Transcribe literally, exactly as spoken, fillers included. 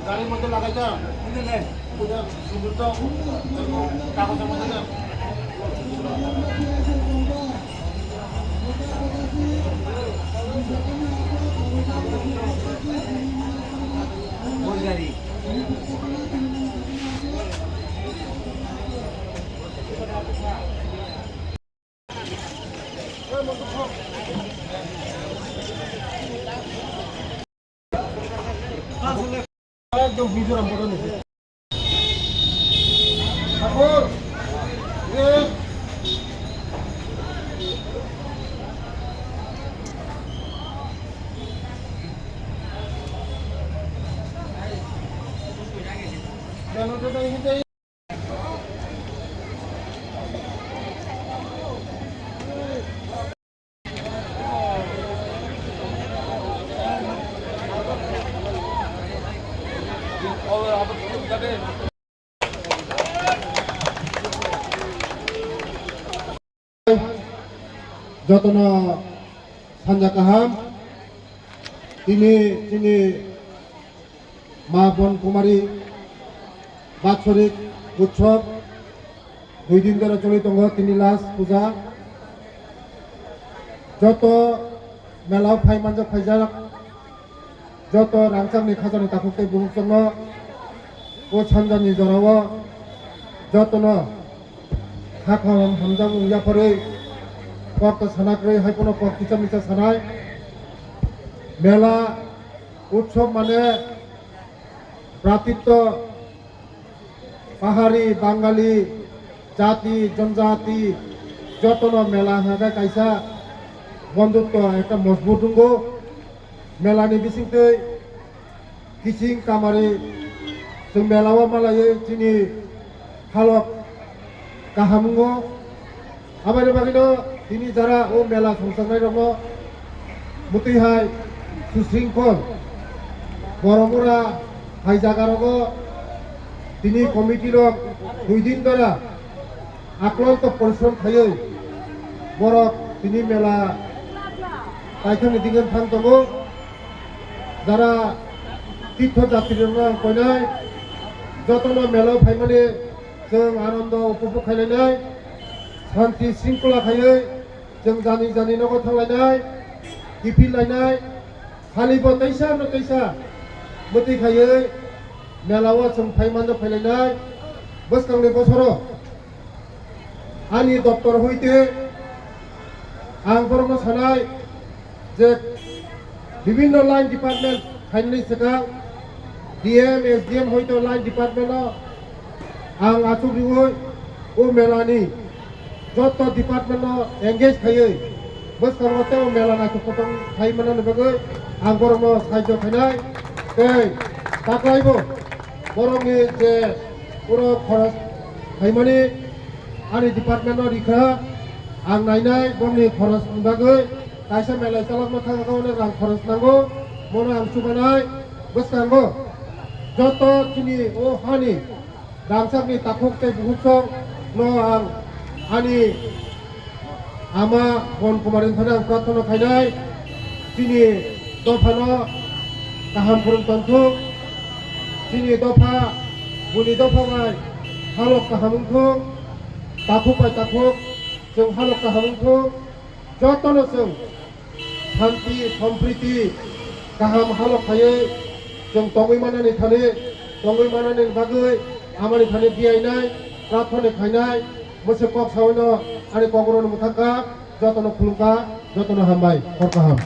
গাড়ির মধ্যে লাগাইতাম। বুঝলে? ওটা সুন্দর তো, কাগজের মধ্যে না। ওই গাড়ি। একদম মিজোরাম বর্ডার নিচে। ঠাকুর, এ। Jotono sanja kaham, tini chini Ma Bon Kumari Batsorik Utsob dui din dhore choli tongo, tini last puja. Joto mela o phai manjak phaijak, joto rangchakni khajani takhuk tei bukhuk chwngno o sanjani jorao jotono kha kaham hamjakmung yapharwi kok to sana kwrwi hai phano kok kisa misa sanai. Mela utsob mane bratitto, pahari, bangali, jati, jonjati, jotono mela hwnkhe kaisa bondhutto ekta mojbut wngo. Mela ni bisingtwi kiching kamari chwng mela o malaiwi chini halok kaham wngo. Aboni bagwino tini jara o mela songchaknai rokno mwtwi hai susringkhol Boromura hai jaga rogo tini committee rok dui din dora aklonto porishrom khaiwi borok tini mela paithakni dingin thang tongo. Jara tirtho jatrirokno ang koinai, jotono mela o phaimani chwng anondo upobhog khailainai, santi sringkhola khaiwi chwng jani jani nogo thanglainai, kiphil lainai, halibo teisa no teisa mwtwi khaiwi mela o chwng phai manjak phailainai. Bwskangni bosoro ani doptor hoite ang borokno sanai je bibinno line department khainani swkang D M, S D M hoito line department no ang achuk riwi o mela ni joto department no engage khaiwi bwskango tei o mela naithok tong khai manani bagwi ang borokno sahajyo khainai tei taklaibo borokni je puro khoros khaimani ani department no rikha ang nainai bongni khoros ni bagwi kaisa mela chalokma thangkha hwnwi rang khoros nango mono ang chubanai bwskango joto chini o hani rangchakni takhuk tei bukhuksong no ang ani ama Bon Kumar ni thani ang prarthana khainai, chini dophano kaham phwrwng tongthung, chini dopha, buni dopha bai halok kaham wngthung, takhuk bai takhuk chwng halok kaham wngthung, jotono chwng Shanti, sompriti, kaham halok khaiwi chwng tongwi manani thani, tongwi manani bagwi amani thani biyainai, prathona khainai, mwswk kok sawi no ani kok rwno mwthangkha, jotono khulumkha, jotono hambai, hor kaham.